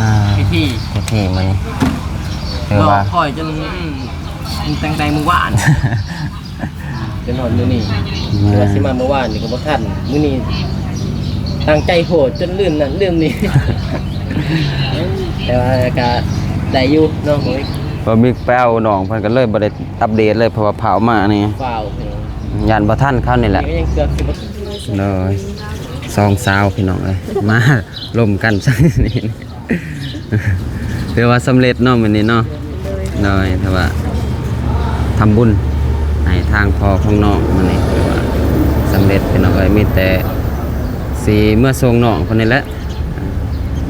ອ່າ ພິທີ ພິທີມື້ນີ້ ຖືວ່າ ລໍຄອຍຈົນ ອືມ ຕັ້ງແຕ່ມື້ວານ ຈົນຮອດມື້ນີ້ ແມ່ນ ແຕ່ວ່າຊິມາມື້ວານນີ້ກໍບໍ່ທັນ ມື້ນີ້ຕັ້ງໃຈໂພດຈົນລືມນັ້ນລືມນີ້ ແຕ່ວ່າກໍໄດ້ຢູ່ເນາະ ບໍ່ມີ ບໍ່ມີໄປເອົານ້ອງເພິ່ນກໍເລີຍບໍ່ໄດ້ອັບເດດເລີຍ ເພາະວ່າຟ້າວມານີ້ ຟ້າວ ຢ້ານບໍ່ທັນເຂົານີ້ແຫຼະ ນີ້ກໍຍັງເກືອບຊິບໍ່ ໂດຍ ສອງສາວພີ່ນ້ອງເອີຍ ມາລົມກັນ ຖືວ່າສຳເລັດເນາະມື້ນີ້ເນາະ ໂດຍ ໂດຍ ຖືວ່າທຳບຸນໃຫ້ທາງພໍ່ຂອງນ້ອງມື້ນີ້ ຖືວ່າສຳເລັດພີ່ນ້ອງເອີຍ ມີແຕ່ຊິເມືອສົ່ງນ້ອງເພິ່ນນີ້ແຫຼະ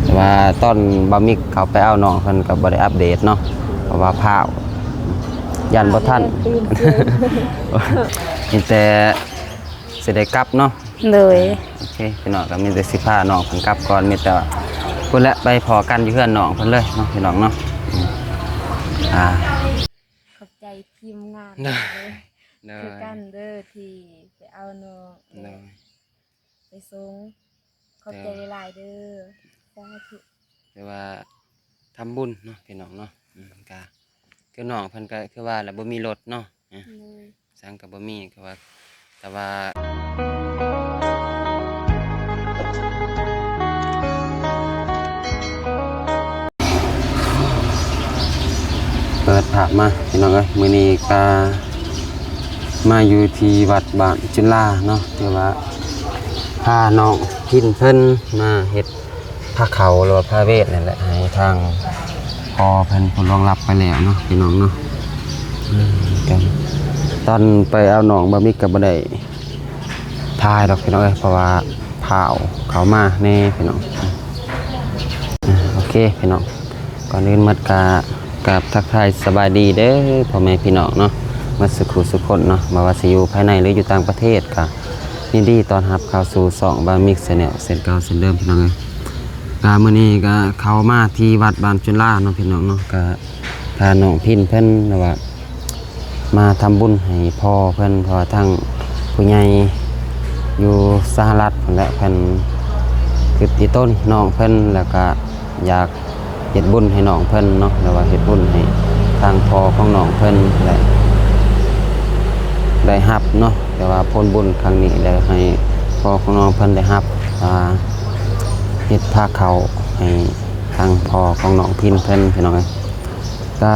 ເພາະວ່າຕອນບ່າວມິກເຂົ້າໄປເອົານ້ອງເພິ່ນກໍບໍ່ໄດ້ອັບເດດເນາະ ເພາະວ່າຟ້າວ ຢ້ານບໍ່ທັນ ມີແຕ່ຊິໄດ້ກັບເນາະ ໂດຍ ໂອເຄ ພີ່ນ້ອງ ກໍມີແຕ່ຊິພານ້ອງເພິ່ນກັບກ່ອນ ມີແຕ່ວ່າພຸ້ນແຫຼະ ໄປພໍ້ກັນຢູ່ເຮືອນນ້ອງເພິ່ນເລີຍເນາະ ພີ່ນ້ອງເນາະ ອືມ ອ່າ ຂອບໃຈທີມງານ ໂດຍ ໂດຍ ຄືກັນເດີທີ່ໄປເອົານ້ອງ ໂດຍ ໄປສົ່ງ ຂອບໃຈຫຼາຍໆເດີ ສາທຸ ແຕ່ວ່າທຳບຸນເນາະ ພີ່ນ້ອງເນາະ ອືມ ກະ ຄືນ້ອງເພິ່ນກໍຄືວ່າລະ ບໍ່ມີລົດເນາະ ໂດຍ ສັງກໍບໍ່ມີ ກໍວ່າ ແຕ່ວ່າ ເປີດພາບມາພີ່ນ້ອງເອີຍ ມື້ນີ້ກໍມາຢູ່ທີ່ວັດບ້ານຈຸລາເນາະ ຖືວ່າພານ້ອງພິນເພິ່ນມາເຮັດ ພາເຂົ້າ ຫຼືວ່າພາເວດນັ້ນແຫຼະ ໃຫ້ທາງພໍ່ເພິ່ນຜູ້ລ່ວງລັບໄປແລ້ວເນາະ ພີ່ນ້ອງເນາະ ອືມ ຕອນໄປເອົານ້ອງບ່າວມິກກໍບໍ່ໄດ້ຖ່າຍດອກພີ່ນ້ອງເອີຍ ເພາະວ່າຟ້າວເຂົ້າມາແດ່ພີ່ນ້ອງ ອືມ ໂອເຄພີ່ນ້ອງ ກ່ອນອື່ນໝົດກໍ ກາບທັກທາຍສະບາຍດີເດີພໍ່ແມ່ພີ່ນ້ອງເນາະ ໝົດສູ່ຄູ່ສູ່ຄົນເນາະ ບໍ່ວ່າຊິຢູ່ພາຍໃນ ຫຼື ຢູ່ຕ່າງປະເທດ ກໍຍິນດີຕ້ອນຮັບເຂົ້າສູ່ຊ່ອງບ່າວມິກແຊນແນວ ເຊັ່ນເກົ່າເຊັ່ນເດີມພີ່ນ້ອງເອີຍ ກະມື້ນີ້ກະເຂົ້າມາທີ່ວັດບ້ານຈຸລາເນາະພີ່ນ້ອງເນາະ ກະພານ້ອງພິນເພິ່ນ ຫຼືວ່າມາທຳບຸນໃຫ້ພໍ່ເພິ່ນ ເພາະວ່າທາງຜູ້ໃຫຍ່ຢູ່ສະຫະລັດພຸ້ນແຫຼະ ເພິ່ນຄິດອີ່ຕົນນ້ອງເພິ່ນ ແລ້ວກະຢາກ ເຮັດບຸນໃຫ້ນ້ອງເພິ່ນເນາະ ຫຼືວ່າເຮັດບຸນໃຫ້ທາງພໍ່ຂອງນ້ອງເພິ່ນ ແລະ ໄດ້ຮັບເນາະ ແຕ່ວ່າຜົນບຸນຄັ້ງນີ້ໄດ້ໃຫ້ພໍ່ຂອງນ້ອງເພິ່ນໄດ້ຮັບ ອ່າ ເຮັດພາເຂົ້າໃຫ້ທາງພໍ່ຂອງນ້ອງພິນເພິ່ນ ພີ່ນ້ອງເອີຍ ກະ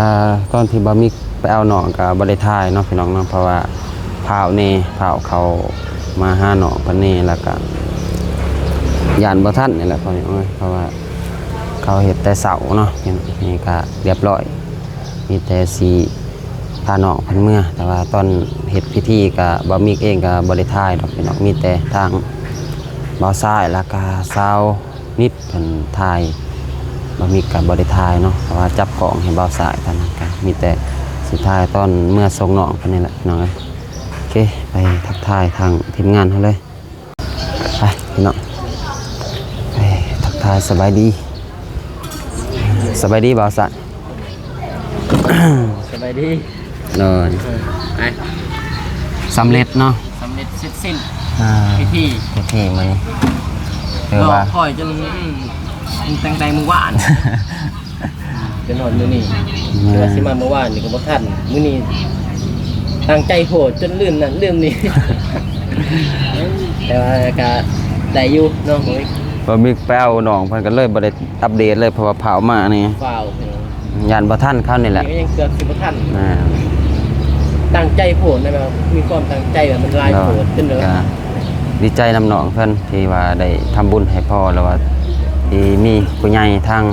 ຕອນທີ່ບ່າວມິກໄປເອົານ້ອງກະບໍ່ໄດ້ຖ່າຍເນາະ ພີ່ນ້ອງເນາະ ເພາະວ່າຟ້າວແດ່ ຟ້າວເຂົ້າມາຫານ້ອງເພິ່ນແດ່ ແລ້ວກະຢ້ານບໍ່ທັນນີ້ແຫຼະ ພໍ່ນ້ອງເອີຍ ເພາະວ່າ ເຂົາເຮັດແຕ່ເຊົ້າເນາະ ນີ້ກະລຽບລ້ອຍ ມີແຕ່ຊິພານ້ອງເພິ່ນເມືອ ແຕ່ວ່າຕອນເຮັດພິທີກະບ່າວມິກເອງກະບໍ່ໄດ້ຖ່າຍດອກພີ່ນ້ອງ ມີແຕ່ທາງບ່າວຊາຍ ແລ້ວກະສາວນິດເພິ່ນຖ່າຍ ບ່າວມິກກະບໍ່ໄດ້ຖ່າຍເນາະ ເພາະວ່າຈັບກ້ອງໃຫ້ບ່າວຊາຍ ຕອນນັ້ນກະມີແຕ່ຊິຖ່າຍຕອນເມືອສົ່ງນ້ອງເພິ່ນນີ້ແຫຼະພີ່ນ້ອງເອີຍ ໂອເຄ ໄປທັກທາຍທາງທີມງານເຮົາເລີຍ. ໄປພີ່ນ້ອງ ໄປທັກທາຍສະບາຍດີ ສະບາຍດີບ່າວສະ ສະບາຍດີ ໂດຍ ເອີ ໄປ ສຳເລັດເນາະ ສຳເລັດເສັດສິ້ນ ອ່າ ພິທີ ພິທີມື້ນີ້ ຖືວ່າ ລໍຄອຍຈົນ ອືມ ຕັ້ງແຕ່ມື້ວານ ຈົນຮອດມື້ນີ້ ແມ່ນ ແຕ່ວ່າຊິມາມື້ວານນີ້ກໍບໍ່ທັນ ມື້ນີ້ຕັ້ງໃຈໂພດຈົນລືມນັ້ນລືມນີ້ ແຕ່ວ່າກໍໄດ້ຢູ່ເນາະ ບໍ່ມີ ບໍ່ມີໄປເອົານ້ອງເພິ່ນກໍເລີຍບໍ່ໄດ້ອັບເດດເລີຍ ເພາະວ່າຟ້າວມານີ້ ຟ້າວ ຢ້ານບໍ່ທັນເຂົານີ້ແຫຼະ ນີ້ກໍຍັງເກືອບຊິບໍ່ທັນ ອ່າ ຕັ້ງໃຈໂພດນະ ແບບວ່າມີຄວາມຕັ້ງໃຈ ແບບມັນຫຼາຍໂພດ ໂດຍ ຈົນແບບວ່າ ກໍດີໃຈນຳນ້ອງເພິ່ນທີ່ວ່າໄດ້ທຳບຸນໃຫ້ພໍ່ ແລ້ວວ່າທີ່ມີຜູ້ໃຫຍ່ທາງ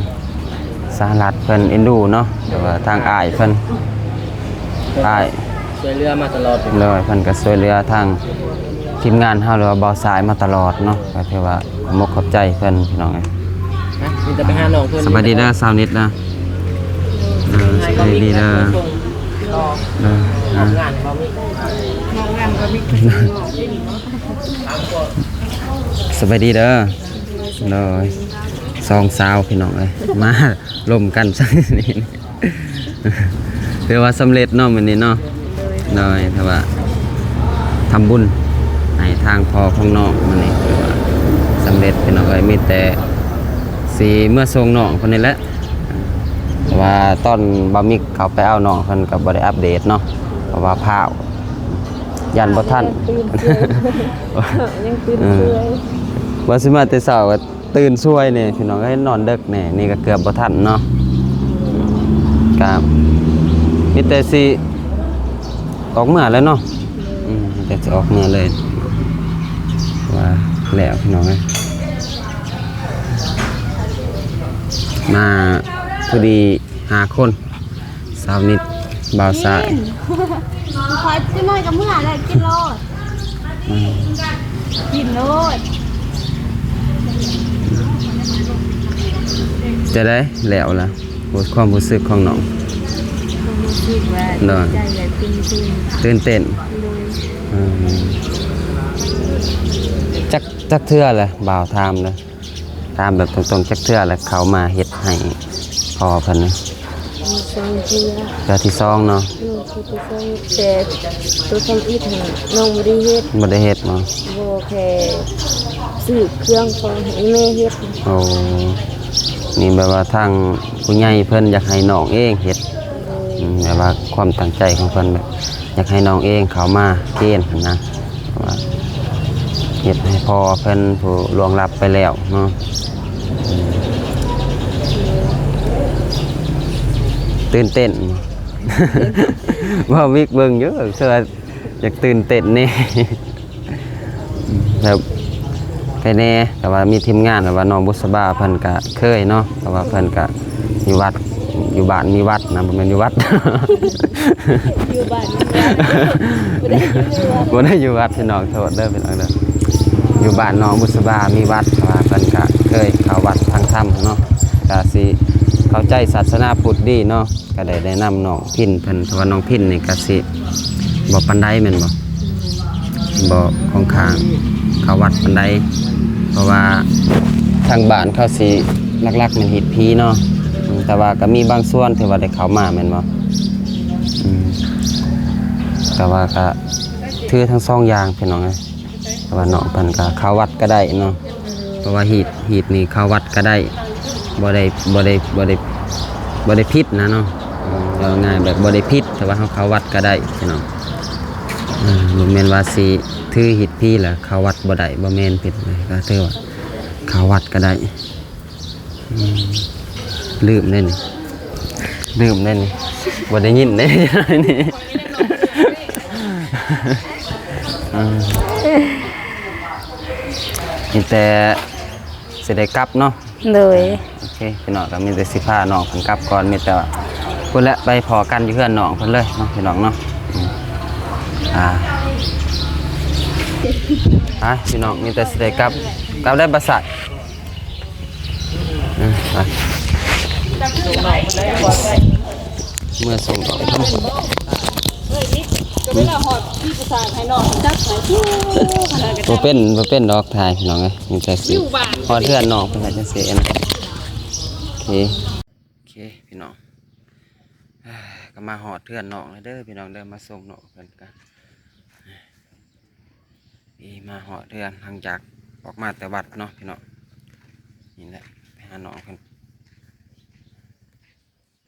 ສະຫະລັດເພິ່ນເອັນດູເນາະ ແຕ່ວ່າທາງອ້າຍເພິ່ນ ອ້າຍ ຊ່ວຍເຫຼືອມາຕະຫຼອດ ໂດຍ ເພິ່ນກໍຊ່ວຍເຫຼືອທາງທີມງານເຮົາ ຫຼືວ່າບ່າວຊາຍມາຕະຫຼອດເນາະ ກໍຖືວ່າຂອບອົກຂອບໃຈເພິ່ນ ພີ່ນ້ອງເອີຍ ນະ ມີແຕ່ໄປຫານ້ອງເພິ່ນ ສະບາຍດີເດີ ສາວນິດເດີ ເອີ ສະບາຍດີເດີ ເອີ ອອກງານບໍ່ມີ ອອກງານບໍ່ມີ ສະບາຍດີເດີ ໂດຍ ສອງສາວ ພີ່ນ້ອງເອີຍ ມາ ລົມກັນ ຖືວ່າສຳເລັດເນາະມື້ນີ້ເນາະ ໂດຍ ຖືວ່າທຳບຸນໃຫ້ທາງພໍ່ຂອງນ້ອງມື້ນີ້ ຖືວ່າສຳເລັດ ພີ່ນ້ອງເອີຍ ມີແຕ່ ຊິເມືອສົ່ງນ້ອງເພິ່ນນີ້ແຫຼະ ເພາະວ່າຕອນບ່າວມິກເຂົ້າໄປເອົານ້ອງເພິ່ນກໍບໍ່ໄດ້ອັບເດດເນາະ ເພາະວ່າພ້າວ ຢ້ານບໍ່ທັນ ຕື່ນເຊື່ອຍ ຍັງຕື່ນເຊື່ອຍ ວ່າຊິມາແຕ່ເຊົ້າກໍຕື່ນຊ່ວຍນີ້ພີ່ນ້ອງເອີຍ ນອນເດິກແດ່ ນີ້ກໍເກືອບບໍ່ທັນເນາະ ກໍມີແຕ່ຊິອອກເມືອແລ້ວເນາະ ອືມ ມີແຕ່ຊິອອກເມືອເລີຍ ວ່າແລ້ວພີ່ນ້ອງເອີຍ ມາພໍດີຫ້າຄົນ ສາວນິດ ບ່າວຊາຍ ກິນ ຂ້ອຍ ຈັກໜ້ອຍກໍເມືອແລ້ວ ກິນໂລດ ອືມ ກິນໂລດ ຈະໄດ້ແລ້ວລະ ຄວາມຮູ້ສຶກຂອງນ້ອງ ຄວາມຮູ້ສຶກວ່າ ໂດຍ ດີໃຈ ແລະ ຕື່ນເຕັ້ນ ຕື່ນເຕັ້ນ ໂດຍ ອືມ ຈັກ ຈັກເທື່ອແຫຼະ ບ່າວຖາມເດີ້ ຖາມແບບຕົງໆ ຈັກເທື່ອແລ້ວເຂົ້າມາເຮັດໃຫ້ພໍ່ເພິ່ນນະ? ມີສອງເທື່ອ ເທື່ອທີສອງເນາະ ເທື່ອທີສອງ ແຕ່ໂຕທຳອິດຫັ້ນນ້ອງບໍ່ໄດ້ເຮັດ ບໍ່ໄດ້ເຮັດເນາະ ບໍ່ ແຄ່ຊື້ເຄື່ອງຂອງໃຫ້ແມ່ເຮັດ ໂອ້ ນີ້ແບບວ່າທາງຜູ້ໃຫຍ່ເພິ່ນຢາກໃຫ້ນ້ອງເອງເຮັດ ໂດຍ ອືມ ແບບວ່າຄວາມຕັ້ງໃຈຂອງເພິ່ນແບບ ຢາກໃຫ້ນ້ອງເອງເຂົ້າມາເກນຫັ້ນນະ ວ່າເຮັດໃຫ້ພໍ່ເພິ່ນຜູ້ລ່ວງລັບໄປແລ້ວເນາະ ຕື່ນເຕັ້ນ ເວົ້າວິກເບິ່ງຢູ່ ເຊື່ອຢາກຕື່ນເຕັ້ນແດ່ ແບບ ໄປແດ່ ແຕ່ວ່າມີທີມງານ ແບບວ່ານ້ອງບຸດສະບາເພິ່ນກະເຄີຍເນາະ ແຕ່ວ່າເພິ່ນກະຢູ່ວັດ ຢູ່ບ້ານມີວັດນະ ບໍ່ແມ່ນຢູ່ວັດ ຢູ່ບ້ານມີວັດ ບໍ່ໄດ້ຢູ່ໃນວັດ ບໍ່ໄດ້ຢູ່ວັດພີ່ນ້ອງ ໂທດເດີພີ່ນ້ອງເດີ ຢູ່ບ້ານນ້ອງບຸດສະບາມີວັດ ແຕ່ວ່າເພິ່ນກະເຄີຍເຂົ້າວັດຟັງທຳເນາະ ກະຊິເຂົ້າໃຈສາສະໜາພຸດດີເນາະ ກະໄດ້ແນະນຳນ້ອງພິນເພິ່ນ ເພາະວ່ານ້ອງພິນນີ້ກະຊິບໍ່ປານໃດແມ່ນບໍ່? ບໍ່ຄ່ອນຂ້າງເຂົ້າວັດປານໃດ ເພາະວ່າທາງບ້ານເຂົາຊິຫຼັກໆແມ່ນຮີດຜີເນາະ ແຕ່ວ່າກໍມີບາງສ່ວນທີ່ວ່າໄດ້ເຂົ້າມາແມ່ນບໍ່? ອືມ ແຕ່ວ່າກໍຖືທັງສອງຢ່າງພີ່ນ້ອງເອີຍ ແຕ່ວ່ານ້ອງເພິ່ນກໍເຂົ້າວັດກໍໄດ້ເນາະ ເພາະວ່າຮີດ ຮີດນີ້ເຂົ້າວັດກໍໄດ້ ບໍ່ໄດ້ ບໍ່ໄດ້ ບໍ່ໄດ້ ບໍ່ໄດ້ຜິດນະເນາະ ເວົ້າງ່າຍແບບບໍ່ໄດ້ຜິດ ແຕ່ວ່າເຮົາເຂົ້າວັດກໍໄດ້ພີ່ນ້ອງ ເອີ ບໍ່ແມ່ນວ່າຊິຖືຮີດຜີແລ້ວເຂົ້າວັດບໍ່ໄດ້ ບໍ່ແມ່ນ ຜິດ ກໍຖືວ່າເຂົ້າວັດກໍໄດ້ ອືມ ລືມເດ້ນີ້ ລືມເດ້ນີ້ ບໍ່ໄດ້ຍິນເດ້ນີ້ ອືມ ມີແຕ່ ຊິໄດ້ກັບເນາະ ໂດຍ ໂອເຄ ພີ່ນ້ອງ ກໍມີແຕ່ຊິພານ້ອງເພິ່ນກັບກ່ອນ ມີແຕ່ວ່າພຸ້ນແຫຼະ ໄປພໍ້ກັນຢູ່ເຮືອນນ້ອງເພິ່ນເລີຍເນາະ ພີ່ນ້ອງເນາະ ອືມ ອ່າ ໄປພີ່ນ້ອງ ມີແຕ່ຊິໄດ້ກັບ ກັບໄດ້ບໍ່ຊະ ອືມ ໄປ ເມືອສົ່ງດອກ ເອີຍ ນີ້ກໍເວລາຮອດ ມີຜູ້ຊາຍໃຫ້ນ້ອງຈັບໃຫ້ ບໍ່ເປັນ ບໍ່ເປັນດອກ ຖ່າຍພີ່ນ້ອງເອີຍ ມີແຕ່ຊິຮອດເຮືອນນ້ອງເພິ່ນແລ້ວຈັ່ງຊິອັນ ໂອເຄ ໂອເຄ ພີ່ນ້ອງ ກໍມາຮອດເຮືອນນ້ອງແລ້ວເດີ ພີ່ນ້ອງເດີ ມາສົ່ງນ້ອງເພິ່ນກະ ນີ້ມາຮອດເຮືອນ ຫຼັງຈາກອອກມາແຕ່ວັດເນາະ ພີ່ນ້ອງ ນີ້ແຫຼະ ໄປຫານ້ອງເພິ່ນ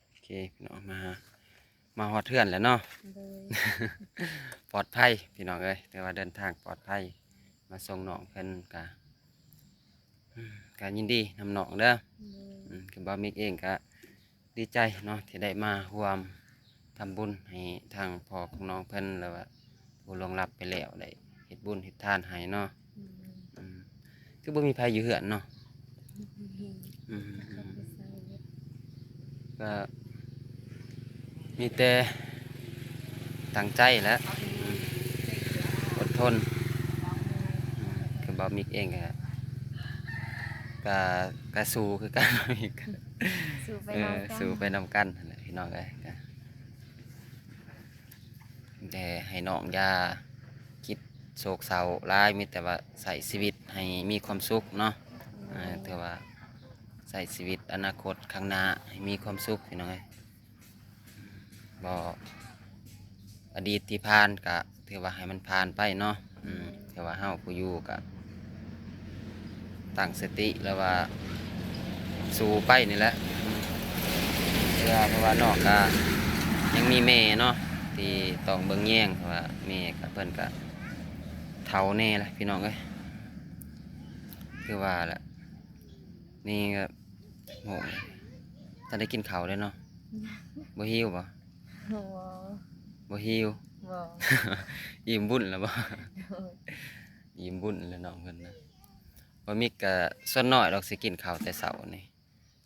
ໂອເຄ ພີ່ນ້ອງ ມາ ມາຮອດເຮືອນແລ້ວເນາະ ໂດຍ ປອດໄພ ພີ່ນ້ອງເອີຍ ຖືວ່າເດີນທາງປອດໄພ ມາສົ່ງນ້ອງເພິ່ນກະ ອືມ ກະຍິນດີນຳນ້ອງເດີ ໂດຍ ອືມ ຄືບ່າວມິກເອງກະດີໃຈເນາະ ທີ່ໄດ້ມາຮ່ວມທຳບຸນໃຫ້ທາງພໍ່ຂອງນ້ອງເພິ່ນ ຫຼືວ່າຜູ້ລ່ວງລັບໄປແລ້ວ ໄດ້ເຮັດບຸນເຮັດທານໃຫ້ເນາະ ໂດຍ ອືມ ຄືບໍ່ມີໃຜຢູ່ເຮືອນເນາະ ອືມ ອືມ ກໍມີແຕ່ຕັ້ງໃຈແຫຼະ ອືມ ອົດທົນ ອືມ ຄືບ່າວມິກເອງກໍ ກໍ ກໍສູ້ຄືກັນ ສູ້ໄປ ເອີ ນຳກັນ ສູ້ໄປນຳກັນຫັ້ນແຫຼະ ພີ່ນ້ອງເອີຍ ກໍ ແຕ່ໃຫ້ນ້ອງຢ່າຄິດໂສກເສົ້າຫຼາຍ ມີແຕ່ວ່າໃຊ້ຊີວິດໃຫ້ມີຄວາມສຸກເນາະ ໂດຍ ເອີ ຖືວ່າໃຊ້ຊີວິດອະນາຄົດຂ້າງໜ້າໃຫ້ມີຄວາມສຸກ ພີ່ນ້ອງເອີຍ ບໍ່ ອະດີດທີ່ຜ່ານກະຖືວ່າໃຫ້ມັນຜ່ານໄປເນາະ ອືມ ແຕ່ວ່າເຮົາຜູ້ຢູ່ກະຕັ້ງສະຕິ ຫຼືວ່າ ສູ່ໄປນີ້ແຫຼະ ເພາະວ່າ ເພາະວ່ານ້ອງກໍຍັງມີແມ່ເນາະ ທີ່ຕ້ອງເບິ່ງແຍງ ເພາະວ່າແມ່ກໍ ເພິ່ນກໍເຖົ້າແດ່ລະ ພີ່ນ້ອງເອີຍ. ຄືວ່າລະ ນີ້ກໍ ໂອ້ ທັນໄດ້ກິນເຂົ້າເດ້ເນາະ. ບໍ່ຫິວບໍ່? ບໍ່ ບໍ່ຫິວ. ບໍ່ ອີ່ມບຸນແລ້ວບໍ່? ໂດຍ ອີ່ມບຸນແລ້ວນ້ອງເພິ່ນນະ. ບໍ່ມີ ກະສ່ວນໜ້ອຍດອກຊິກິນເຂົ້າແຕ່ເຊົ້ານີ້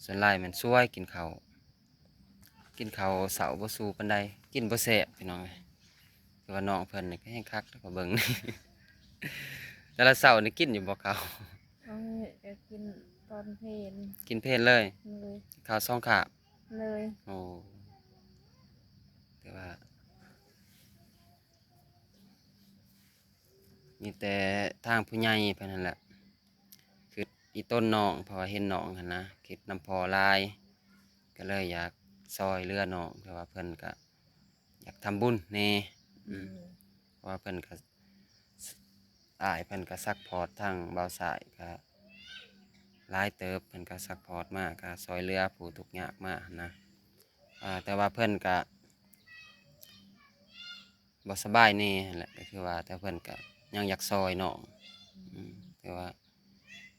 ສ່ວນຫຼາຍແມ່ນຊວຍກິນເຂົ້າ ກິນເຂົ້າເຊົ້າບໍ່ສູ່ປານໃດ ກິນບໍ່ແຊບ ພີ່ນ້ອງເອີຍ. ແຕ່ວ່ານ້ອງເພິ່ນນີ້ກໍແຮງຄັກ ແລ້ວກໍເບິ່ງ ແຕ່ລະເຊົ້ານີ້ກິນຢູ່ບໍ່ເຂົ້າ? ເອີ ກໍກິນຕອນເພນ ກິນເພນເລີຍ. ໂດຍ ເຂົ້າສອງຄາບເລີຍ. ໂອ້ ແຕ່ວ່າ ມີແຕ່ທາງຜູ້ໃຫຍ່ເພິ່ນຫັ້ນແຫຼະ ຄິດອີ່ຕົນນ້ອງ ເພາະວ່າເຫັນນ້ອງຫັ້ນນະ ຄິດນຳພໍ່ຫຼາຍ ກໍເລີຍຢາກຊ່ອຍເຫຼືອນ້ອງ ແຕ່ວ່າເພິ່ນກະຢາກທຳບຸນແດ່. ອືມ ອືມ ເພາະວ່າເພິ່ນກະ ອ້າຍເພິ່ນກະຊັບພອດທາງບ່າວຊາຍກະຫຼາຍເຕີບ ເພິ່ນກະຊັບພອດມາ ກະຊ່ອຍເຫຼືອຜູ້ທຸກຍາກມາຫັ້ນນະ. ອ່າ ແຕ່ວ່າເພິ່ນກະ ບໍ່ສະບາຍແດ່ຫັ້ນແຫຼະ ກໍຄືວ່າ ແຕ່ເພິ່ນກະຍັງຢາກຊ່ອຍນ້ອງ. ອືມ ອືມ ແຕ່ວ່າ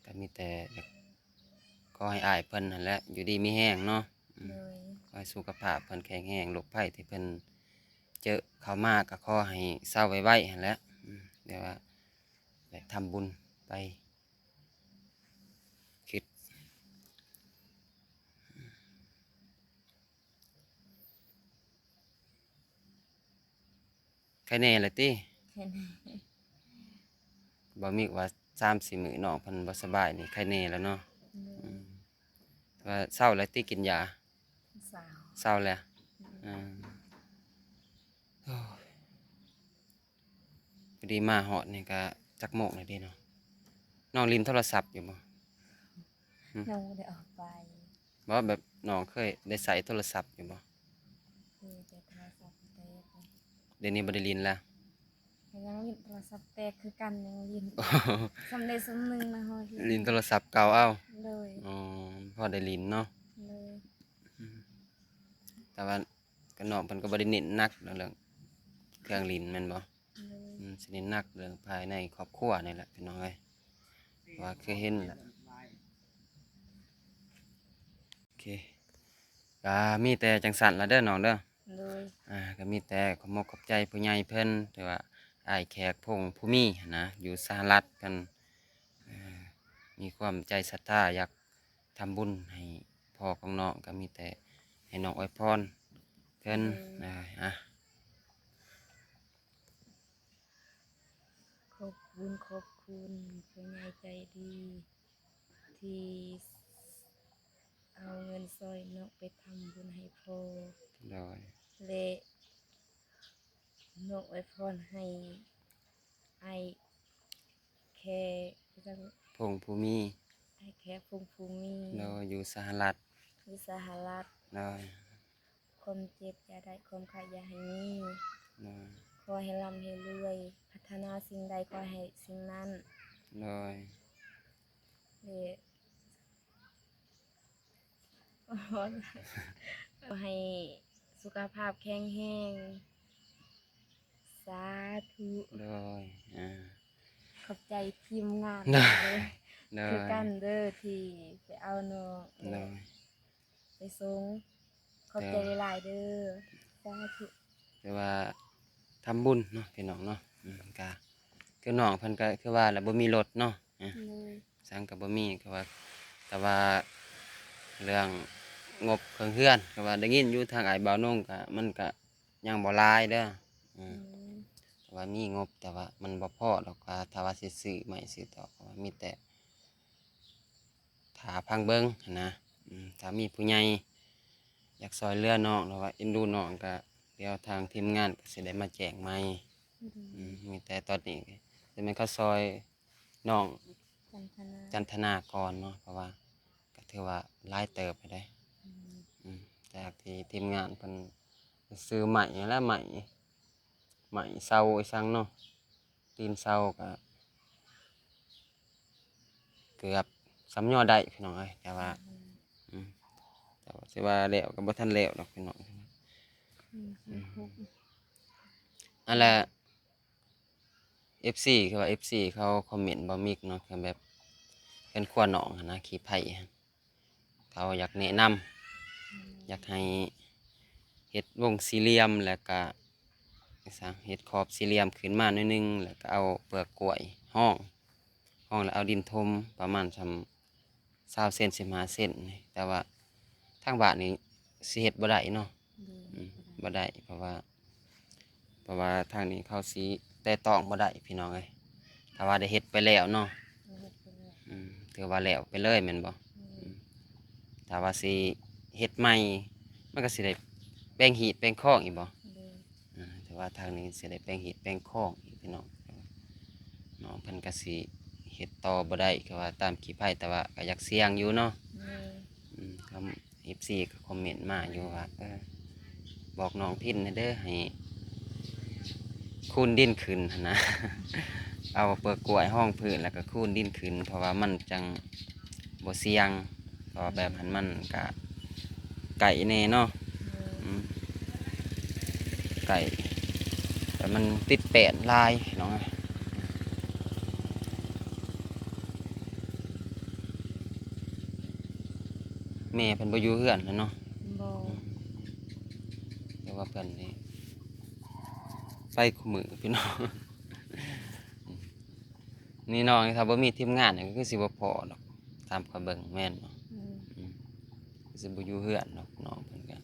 ກໍມີແຕ່ຢາກຂໍໃຫ້ອ້າຍເພິ່ນຫັ້ນແຫຼະ ຢູ່ດີມີແຮງເນາະ. ອືມ ໂດຍ ຂໍໃຫ້ສຸຂະພາບເພິ່ນແຂງແຮງ ໂລກໄພທີ່ເພິ່ນເຈີເຂົ້າມາກໍຂໍໃຫ້ເຊົາໄວໆຫັ້ນແຫຼະ. ອືມ ແຕ່ວ່າໄດ້ທຳບຸນໄປ ຄິດ ໄຄແນ່ລະຕິ? ໄຄແນ່. ບໍ່ມີວ່າສາມສີ່ມື້ນ້ອງເພິ່ນບໍ່ສະບາຍນີ້ ໄຄແນ່ແລ້ວເນາະ. ໂດຍ ອືມ ວ່າເຊົາແລ້ວຕິ ກິນຢາ? ເຊົາ ເຊົາແລ້ວ. ອືມ ອືມ ໂອ້ຍ ພໍດີມາຮອດນີ້ກະຈັກໂມງແລ້ວເດເນາະ? ນ້ອງຫຼິ້ນໂທລະສັບຢູ່ບໍ່? ຫຶ? ຍັງບໍ່ໄດ້ອອກໄປ. ບໍ່ ແບບນ້ອງເຄີຍໄດ້ໃຊ້ໂທລະສັບຢູ່ບໍ່? ເຄີຍ ແຕ່ໂທລະສັບແຕກ. ດຽວນີ້ບໍ່ໄດ້ຫຼິ້ນແລ້ວ? ກໍຍັງຫຼິ້ນໂທລະສັບແຕກຄືກັນ ຍັງຫຼິ້ນ ສ່ຳໃດສ່ຳໜຶ່ງນະ ເຮົາເຮັດ ຫຼິ້ນໂທລະສັບເກົ່າເອົາ. ໂດຍ ອໍ ພໍໄດ້ຫຼິ້ນເນາະ. ໂດຍ ອືມ ແຕ່ວ່າ ກໍນ້ອງເພິ່ນກໍບໍ່ໄດ້ເນັ້ນໜັກເລື່ອງເຄື່ອງຫຼິ້ນແມ່ນບໍ່? ໂດຍ ອືມ ຊິເນັ້ນໜັກເລື່ອງພາຍໃນຄອບຄົວນີ້ແຫຼະ ພີ່ນ້ອງເອີຍ ວ່າຄືເຫັນແຫຼະ. ໂອເຄ ກໍມີແຕ່ຈັ່ງຊັ້ນລະເດີນ້ອງເດີ. ໂດຍ ອ່າ ກໍມີແຕ່ຂອບມົກຂອບໃຈຜູ້ໃຫຍ່ເພິ່ນ ຫຼືວ່າອ້າຍແຂກ ພົງພູມີຫັ້ນນະ ຢູ່ສະຫະລັດເພິ່ນ ເອີ ມີຄວາມໃຈສັດທາຢາກ ທຳບຸນໃຫ້ພໍ່ຂອງນ້ອງ ກໍມີແຕ່ໃຫ້ນ້ອງອວຍພອນເພິ່ນ. ໂດຍ ເອີ ອ່ະ ຂອບບຸນຂອບຄຸນຜູ້ໃຫຍ່ໃຈດີ ທີ່ເອົາເງິນຊ່ອຍນ້ອງໄປທຳບຸນໃຫ້ພໍ່. ໂດຍ ແລະ ນ້ອງອວຍພອນໃຫ້ອ້າຍແຂກ ພົງພູມີ ອ້າຍແຂກ ພົງພູມີ ໂດຍ ຢູ່ສະຫະລັດ ຢູ່ສະຫະລັດ. ໂດຍ ຄວາມເຈັບຢ່າໄດ້ ຄວາມໄຂ້ຢ່າໃຫ້ມີ. ໂດຍ ຂໍໃຫ້ລ່ຳໃຫ້ລວຍ ປາດຖະໜາສິ່ງໃດຂໍໃຫ້ສິ່ງນັ້ນ. ໂດຍ ແລະ ຂໍໃຫ້ສຸຂະພາບແຂງແຮງ. ສາທຸ. ໂດຍ ອ່າ ຂອບໃຈທີມງານ ໂດຍ ເດີ ໂດຍ ຄືກັນເດີ ທີ່ໄປເອົານ້ອງ ໂດຍ ໄປສົ່ງ. ຂອບໃຈຫຼາຍໆເດີ. ສາທຸ. ແຕ່ວ່າທຳບຸນເນາະ ພີ່ນ້ອງເນາະ. ອືມ ກະຄືນ້ອງເພິ່ນກະຄືວ່າລະ ບໍ່ມີລົດເນາະ. ອືມ ໂດຍ ສັງກະບໍ່ມີ ກະວ່າ ແຕ່ວ່າເລື່ອງງົບເຄື່ອງເຮືອນ ກະວ່າໄດ້ຍິນຢູ່ທາງອ້າຍບ່າວນົງ ກະ ມັນກະຍັງບໍ່ຫຼາຍເດີ. ອືມ ໂດຍ ແຕ່ວ່າມີງົບ ແຕ່ວ່າມັນບໍ່ພໍດອກ ວ່າຖ້າວ່າຊິຊື້ໄມ້ຊື້ຕອກ ກະວ່າມີແຕ່ ຖ້າຟັງເບິ່ງຫັ້ນນະ. ອືມ ຖ້າມີຜູ້ໃຫຍ່ຢາກຊ່ອຍເຫຼືອນ້ອງ ຫຼືວ່າເອັນດູນ້ອງ ກະດຽວທາງທີມງານກະຊິໄດ້ມາແຈ້ງໃໝ່. ອືມ ອືມ ມີແຕ່ຕອນນີ້ ແຕ່ແມ່ນເຂົາຊ່ອຍນ້ອງ ຈັນທະນາ ຈັນທະນາກ່ອນເນາະ ເພາະວ່າກະຖືວ່າຫຼາຍເຕີບແລ້ວເດ້. ອືມ ອືມ ຈາກທີ່ທີມງານເພິ່ນຊື້ໄມ້ແລ້ວ ໄມ້ ໄມ້ເສົາອີ່ສັງເນາະ ຕີນເສົາກະເກືອບສ່ຳຍໍໄດ້ ພີ່ນ້ອງເອີຍ. ແຕ່ວ່າ ອືມ ແຕ່ວ່າແລ້ວກໍບໍ່ທັນແລ້ວດອກພີ່ນ້ອງ. ອືມ ອັນລະ ເອັຟຊີ ຄືວ່າເອັຟຊີເຂົາຄອມເມັນບໍ່ມິກເນາະ ຄືແບບເຮືອນຄົວນ້ອງຫັ້ນນະ ຂີ້ໄພ ເຂົາຢາກແນະນຳ ອືມ ຢາກໃຫ້ເຮັດວົງສີ່ຫຼ່ຽມ ແລ້ວກະ ເຮັດຂອບສີ່ຫຼ່ຽມຂຶ້ນມາໜ້ອຍໜຶ່ງ ແລ້ວກະເອົາເປືອກກ້ວຍຮອງ ຮອງແລ້ວເອົາດິນຖົມປະມານສ່ຳ ຊາວເຊັນ ສິບຫ້າເຊັນນີ້ ແຕ່ວ່າທາງບ້ານນີ້ຊິເຮັດບໍ່ໄດ້ເນາະ. ໂດຍ ອືມ ບໍ່ໄດ້ ບໍ່ໄດ້ ເພາະວ່າ ເພາະວ່າທາງນີ້ເຂົາຊິແຕະຕ້ອງບໍ່ໄດ້ພີ່ນ້ອງເອີຍ ຖ້າວ່າໄດ້ເຮັດໄປແລ້ວເນາະ. ໄດ້ເຮັດໄປແລ້ວ ອືມ ຖືວ່າແລ້ວໄປເລີຍແມ່ນບໍ່? ໂດຍ ອືມ ຖ້າວ່າຊິເຮັດໃໝ່ ມັນກໍຊິໄດ້ແບ່ງຮີດແບ່ງຄອງອີກບໍ່? ໂດຍ ອ່າ ແຕ່ວ່າທາງນີ້ຊິໄດ້ແບ່ງຮີດແບ່ງຄອງອີກພີ່ນ້ອງ. ນ້ອງເພິ່ນກໍຊິເຮັດຕໍ່ບໍ່ໄດ້ ຄືວ່າຕາມຂີ້ໄພ ແຕ່ວ່າກໍຢາກສ່ຽງຢູ່ເນາະ. ໂດຍ ອືມ ທາງເອັຟຊີກໍຄອມເມັນມາຢູ່ວ່າ ເອີ ບອກນ້ອງພິນແດ່ເດີ ໃຫ້ຄູນດິນຂຶ້ນຫັ້ນນະ ເອົາເປືອກກ້ວຍຮອງພື້ນ ແລ້ວກໍຄູນດິນຂຶ້ນ ເພາະວ່າມັນຈັ່ງ ບໍ່ສ່ຽງ ເພາະວ່າແບບຫັ້ນມັນກະໄກແດ່ເນາະ. ໂດຍ ອືມ ໄກ ແຕ່ມັນຕິດແປ້ນຫຼາຍພີ່ນ້ອງເອີຍ. ແມ່ເພິ່ນບໍ່ຢູ່ເຮືອນແລ້ວເນາະ? ບໍ່ ອືມ ແຕ່ວ່າເພິ່ນນີ້ໄປຄູ່ມື້ພີ່ນ້ອງ. ນີ້ນ້ອງ ຖ້າບໍ່ມີທີມງານນີ້ກໍຄືຊິບໍ່ພໍ້ດອກ ຕາມຂ້ອຍເບິ່ງແມ່ນບໍ່? ອືມ ອືມ ຄືຊິບໍ່ຢູ່ເຮືອນດອກ ນ້ອງເພິ່ນກໍ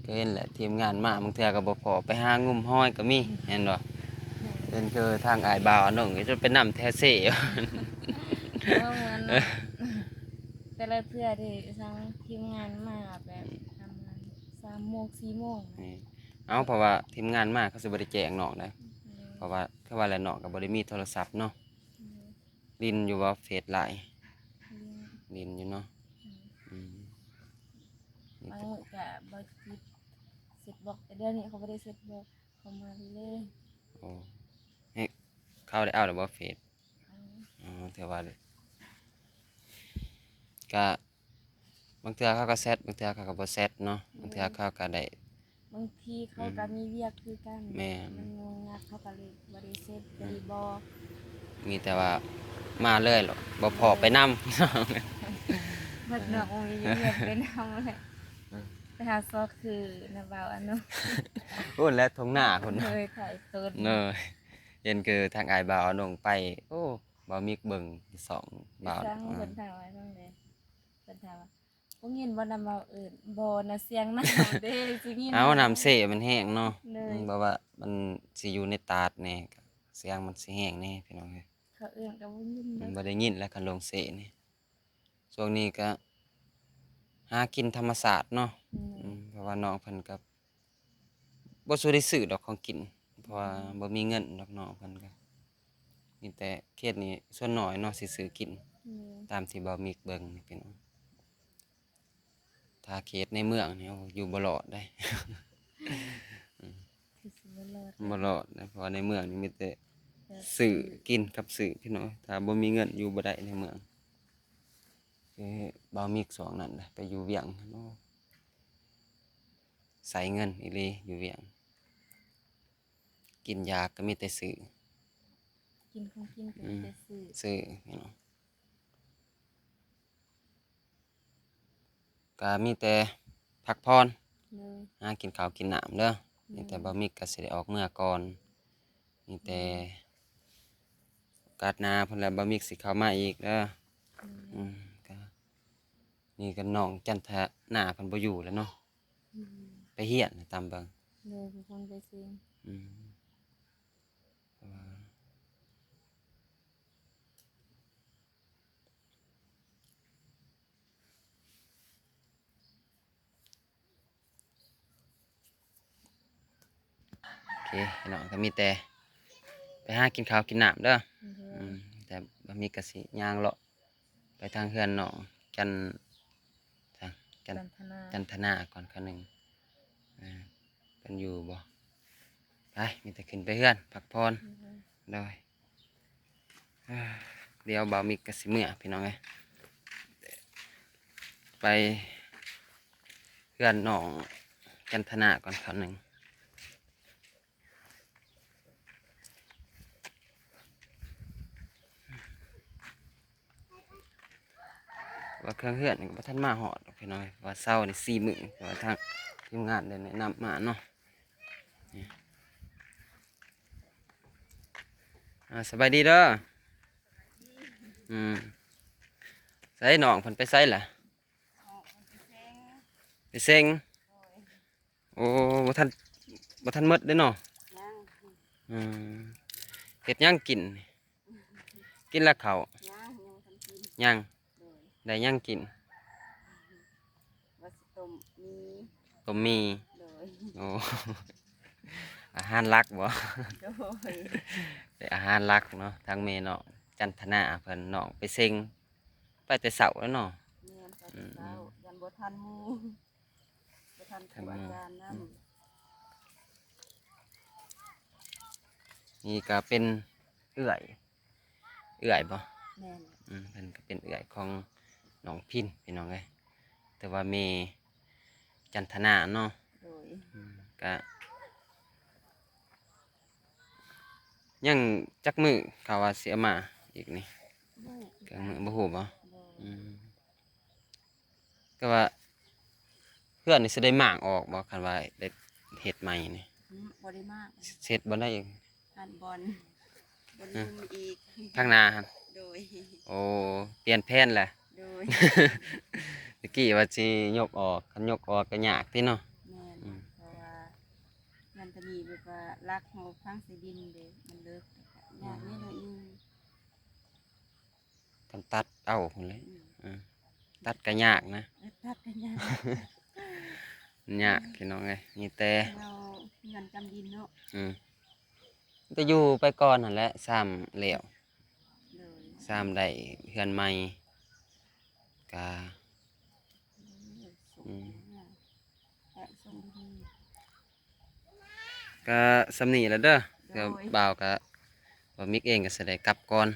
ກໍເຫັນແຫຼະ ທີມງານມາບາງເທື່ອກໍບໍ່ພໍ້ ໄປຫາງຸ້ມຫອຍກໍມີ ແມ່ນບໍ່? ແມ່ນ ເຫັນຄືທາງອ້າຍບ່າວອານົງກໍຈະໄປນຳແຖວເຊ ເອີ ແຕ່ລະເທື່ອທີ່ທາງທີມງານມາແບບ ອືມ ປະມານສາມໂມງ ສີ່ໂມງ ແມ່ນ ເອົາ ເພາະວ່າທີມງານມາເຂົາຊິບໍ່ໄດ້ແຈ້ງນ້ອງໄດ໋ ອືມ ເພາະວ່າ ຄືວ່າແຫຼະ ນ້ອງກໍບໍ່ໄດ້ມີໂທລະສັບເນາະ. ອືມ ຫຼິ້ນຢູ່ບໍ່ເຟສ LINE? ຫຼິ້ນ ຫຼິ້ນຢູ່ເນາະ. ອືມ ອືມ ບາງມື້ກະບໍ່ຕິດເຟສບລັອກ ແຕ່ດຽວນີ້ເຂົາບໍ່ໄດ້ເຟສບລັອກ ເຂົາມາເລີຍ. ໂອ້ ເຮັດ ເຂົາໄດ້ເອົາແລ້ວບໍ່ເຟສ? ເອົາ ອໍ ຖືວ່າ ກະ ບາງເທື່ອເຂົາກໍແຊັດ ບາງເທື່ອເຂົາກໍບໍ່ແຊັດເນາະ. ໂດຍ ບາງເທື່ອເຂົາກໍໄດ້ ບາງທີເຂົາກໍ ອືມ ມີວຽກຄືກັນ ແມ່ນ ມັນຫຍຸ້ງຍາກ ເຂົາກໍເລີຍບໍ່ໄດ້ເຊັດ ອືມ ກໍເລີຍບໍ່ ມີແຕ່ວ່າມາເລີຍ ບໍ່ພໍ້ໄປນຳ. ໂດຍ ເບິດເນາະ ບໍ່ມີວຽກໄປນຳແຫຼະ. ອືມ ໄປຫາຊອກຄືນະ ບ່າວອານົງ ພຸ້ນແຫຼະ ທົ່ງນາພຸ້ນ. ໂດຍ ຖ່າຍຕົ້ນ ໂດຍ ເຫັນຄືທາງອ້າຍບ່າວອານົງໄປ ໂອ້ ບ່າວມິກເບິ່ງຊ່ອງບ່າວ ເພິ່ນຖາມວ່າຈັ່ງໃດ? ເພິ່ນຖາມວ່າ ບໍ່ຍິນບໍ່ນຳເວົ້າເອີ້ນ? ບໍ່ນະ ສຽງນ້ຳເດ້ ຊິຍິນ. ເອົາ ນ້ຳເຊມັນແຮງເນາະ. ໂດຍ ອືມ ແບບວ່າມັນຊິຢູ່ໃນຕາດແດ່ ສຽງມັນຊິແຮງແດ່ພີ່ນ້ອງເອີຍ. ເຂົາເອີ້ນກໍບໍ່ຍິນ ມັນບໍ່ໄດ້ຍິນແຫຼະ ຄັນລົງເຊນີ້. ຊ່ວງນີ້ກໍຫາກິນທຳມະຊາດເນາະ. ອືມ ອືມ ເພາະວ່ານ້ອງເພິ່ນກໍ ບໍ່ສູ່ໄດ້ຊື້ດອກຂອງກິນ ເພາະວ່າ ອືມ ບໍ່ມີເງິນດອກເນາະ. ເພິ່ນກໍມີແຕ່ເຂດນີ້ສ່ວນໜ້ອຍເນາະ ຊິຊື້ກິນ. ແມ່ນ ຕາມທີ່ບ່າວມິກເບິ່ງນີ້ພີ່ນ້ອງ ຖ້າເຂດໃນເມືອງນີ້ ໂອ້ ຢູ່ບໍ່ລອດເດ້. ອືມ ຄືຊິບໍ່ລອດ ບໍ່ລອດເດ້ ເພາະວ່າໃນເມືອງນີ້ມີແຕ່ ແບບ ຊື້ກິນກັບຊື້ພີ່ນ້ອງ ຖ້າບໍ່ມີເງິນຢູ່ບໍ່ໄດ້ໃນເມືອງ. ຄືບ່າວມິກຊ່ວງນັ້ນນະ ໄປຢູ່ວຽງ ໂອ້ ໃຊ້ເງິນອີ່ຫຼີຢູ່ວຽງ ກິນຢາກກໍມີແຕ່ຊື້ ກິນຂອງກິນກໍມີແຕ່ ອືມ ຊື້ ຊື້ ພີ່ນ້ອງ. ກໍມີແຕ່ພັກຜ່ອນ ໂດຍ ຫາກິນເຂົ້າກິນນ້ຳເດີ. ອືມ ມີແຕ່ບ່າວມິກກໍຊິໄດ້ອອກເມືອກອນ ມີແຕ່ ອືມ ໂອກາດໜ້າພຸ້ນແຫຼະ ບ່າວມິກຊິເຂົ້າມາອີກເດີ. ອືມ ອືມ ກໍ ນີ້ກໍນ້ອງຈັນທະນາເພິ່ນບໍ່ຢູ່ແລ້ວເນາະ. ອືມ ໄປຮຽນຕາມເບິ່ງ ໂດຍ ເພິ່ນໄປຊຽງ. ອືມ ໂອເຄເນາະ ກໍມີແຕ່ໄປຫາກິນເຂົ້າກິນນ້ຳເດີ. ໂດຍ ອືມ ແຕ່ບ່າວມິກກໍຊິຍ່າງເລາະໄປທາງເຮືອນນ້ອງຈັນ ທາງ ຈັນ ຈັນທະນາ ຈັນທະນາກ່ອນຄະໜຶ່ງ ເພິ່ນຢູ່ບໍ່? ໄປ ມີແຕ່ຂຶ້ນໄປເຮືອນພັກຜ່ອນ. ໂດຍ ໂດຍ ດຽວບ່າວມິກກໍຊິເມືອພີ່ນ້ອງເອີຍ ໄປ ເຮືອນນ້ອງຈັນທະນາກ່ອນຄາວໜຶ່ງ. ວ່າເຄື່ອງເຮືອນນີ້ກໍບໍ່ທັນມາຮອດດອກພີ່ນ້ອງເອີຍ ວ່າເຊົານີ້ສີ່ມື້ ແຕ່ວ່າທາງທີມງານໄດ້ແນະນຳມາເນາະ. ນີ້ ອ່າ ສະບາຍດີເດີ. ອືມ ໃສ ນ້ອງເພິ່ນໄປໃສລະ? ໄປເສັງ. ໂອ້ ບໍ່ທັນ ບໍ່ທັນໝົດເດ້ເນາະ. ຍັງ. ອືມ ເຮັດຫຍັງກິນ? ກິນແລ້ວເຂົ້າ? ຍັງ ຍັງບໍ່ທັນກິນ. ຍັງ. ໂດຍ. ໄດ້ຫຍັງກິນ? ວ່າຊິຕົ້ມໝີ່. ຕົ້ມໝີ່. ໂດຍ. ໂອ້ ອາຫານຫຼັກບໍ່? ໂດຍ. ເປັນອາຫານຫຼັກເນາະ ທາງແມ່ນ້ອງຈັນທະນາເພິ່ນ ນ້ອງໄປເສັງ ໄປແຕ່ເຊົ້າແລ້ວເນາະ. ແມ່ນ ໄປແຕ່ເຊົ້າ. ອືມ ຢ້ານບໍ່ທັນໝູ່ ບໍ່ທັນ ທາງໝູ່ ຄູອາຈານນຳ. ອືມ ນີ້ກໍເປັນເອື້ອຍ ເອື້ອຍບໍ່? ແມ່ນ. ອືມ ເພິ່ນກໍເປັນເອື້ອຍຂອງນ້ອງພິນ ພີ່ນ້ອງເອີຍ ແຕ່ວ່າແມ່ຈັນທະນາເນາະ. ໂດຍ. ອືມ ກະຍັງຈັກມື້ເຂົາວ່າຊິເອົາມາອີກນີ້? ບໍ່ຮູ້ ຈັກມື້ ບໍ່ຮູ້ບໍ່? ໂດຍ. ອືມ ແຕ່ວ່າເຮືອນນີ້ຊິໄດ້ມ້າງອອກບໍ່ ຄັນວ່າໄດ້ເຮັດໃໝ່ນີ້? ອືມ ບໍ່ໄດ້ມ້າງ. ເຮັດບ່ອນໃດອີກ? ອັນບ່ອນ ບ່ອນລຸ່ມອີກ ທາງໜ້າຫັ້ນ. ໂດຍ. ໂອ້ ປ່ຽນແຜນແລ້ວ. ໂດຍ. ຕະກີ້ວ່າຊິຍົກອອກ ຄັນຍົກອອກກໍຍາກຕິເນາະ. ແມ່ນ. ອືມ ເພາະວ່າມັນກໍມີແບບວ່າຫຼັກເຮົາຝັງໃສ່ດິນເດ້ ມັນເລິກ ຍາກແດ່ໜ້ອຍໜຶ່ງ. ຄັນຕັດເອົາພຸ້ນແຫຼະ. ອືມ ເອີ ຕັດກໍຍາກນະ. ເອີ ຕັດກໍຍາກ ຍາກພີ່ນ້ອງເອີຍ. ມີແຕ່ເຮົາເຮືອນຈຳດິນເນາະ. ອືມ ແຕ່ຢູ່ໄປກ່ອນຫັ້ນແຫຼະ ຊ້ຳແລ້ວ. ໂດຍ. ຊ້ຳໄດ້ເຮືອນໃໝ່ກະ ອືມ ແປະສົ່ງດີໆ. ກໍສ່ຳນີ້ແຫຼະເດີ. ໂດຍ. ບ່າວກໍ ບ່າວມິກເອງກໍຊິໄດ້ກັບກ່ອນ.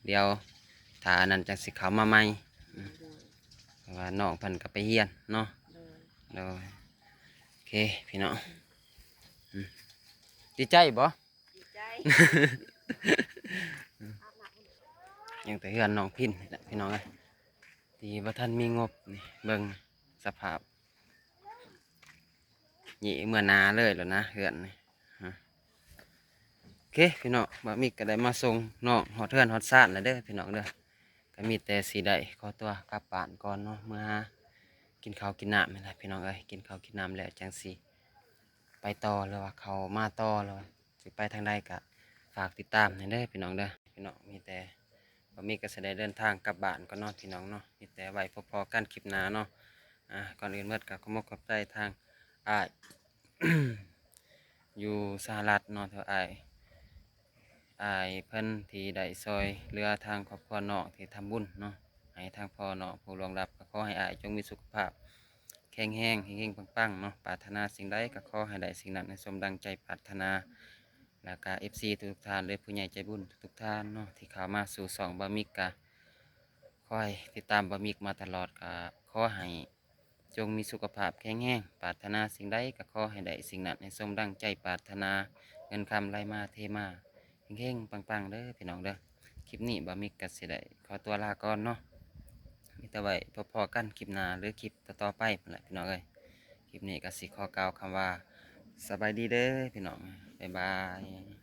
ໂດຍ. ດຽວຖ້າອັນນັ້ນຈັ່ງຊິເຂົ້າມາໃໝ່. ໂດຍ. ເພາະວ່ານ້ອງເພິ່ນກໍໄປຮຽນເນາະ. ໂດຍ. ໂດຍ. ໂອເຄພີ່ນ້ອງ. ອືມ ດີໃຈບໍ່? ດີໃຈ. ຍັງແຕ່ເຮືອນນ້ອງພິນນີ້ແຫຼະພີ່ນ້ອງເອີຍ ທີ່ບໍ່ທັນມີງົບ. ນີ້ເບິ່ງສະພາບ ນີ້ເມືອໜາເລີຍແລ້ວນະເຮືອນນີ້. ໂອເຄພີ່ນ້ອງ ບ່າວມິກກໍໄດ້ມາສົ່ງນ້ອງຮອດເຮືອນຮອດຊານແລ້ວເດີພີ່ນ້ອງເດີ. ກໍມີແຕ່ຊິໄດ້ຂໍຕົວກັບບ້ານກ່ອນເນາະ ເມືອຫາກິນເຂົ້າກິນນ້ຳນີ້ແຫຼະພີ່ນ້ອງເອີຍ. ກິນເຂົ້າກິນນ້ຳແລ້ວຈັ່ງຊິໄປຕໍ່ ຫຼືວ່າເຂົ້າມາຕໍ່ ຫຼືວ່າຊິໄປທາງໃດກໍຝາກຕິດຕາມແດ່ເດີພີ່ນ້ອງເດີ. ພີ່ນ້ອງ ມີແຕ່ ບ່າວມິກກໍຊິໄດ້ເດີນທາງກັບບ້ານກ່ອນເນາະພີ່ນ້ອງເນາະ. ມີແຕ່ໄວ້ພົບພໍ້ກັນຄລິບໜ້າເນາະ. ອາ ກ່ອນອື່ນໝົດກໍຂໍຂອບໃຈທາງອ້າຍຢູ່ສະຫະລັດເນາະ ທີ່ວ່າອ້າຍ ອ້າຍເພິ່ນທີ່ໄດ້ຊ່ອຍເຫຼືອທາງຄອບຄົວນ້ອງທີ່ທຳບຸນເນາະ ໃຫ້ທາງພໍ່ນ້ອງຜູ້ລ່ວງລັບ. ກໍຂໍໃຫ້ອ້າຍຈົ່ງມີສຸຂະພາບແຂງແຮງ ເຮັງໆ ປັງໆ ເນາະ. ປາດຖະໜາສິ່ງໃດກໍຂໍໃຫ້ໄດ້ສິ່ງນັ້ນ ໃຫ້ສົມດັ່ງໃຈປາດຖະໜາ. ແລ້ວກະເອັຟຊີທຸກໆທ່ານ ຫຼືຜູ້ໃຫຍ່ໃຈບຸນທຸກໆທ່ານເນາະ ທີ່ເຂົ້າມາສູ່ຊ່ອງບ່າວມິກ ກະຄອຍຕິດຕາມບ່າວມິກມາຕະຫຼອດ ກະຂໍໃຫ້ຈົ່ງມີສຸຂະພາບແຂງແຮງ ປາດຖະໜາສິ່ງໃດກະຂໍໃຫ້ໄດ້ສິ່ງນັ້ນ ໃຫ້ສົມດັ່ງໃຈປາດຖະໜາ ເງິນຄຳໄຫຼມາເທມາ ເຮັງໆ ປັງໆ ເດີພີ່ນ້ອງເດີ. ຄລິບນີ້ບ່າວມິກກະຊິໄດ້ຂໍຕົວລາກ່ອນເນາະ ມີແຕ່ໄວ້ພົບພໍ້ກັນຄລິບໜ້າ ຫຼືຄລິບຕໍ່ໆໄປພຸ້ນແຫຼະພີ່ນ້ອງເອີຍ. ຄລິບນີ້ກໍຊິຂໍກ່າວຄຳວ່າ ສະບາຍດີເດີພີ່ນ້ອງ ບາຍບາຍ.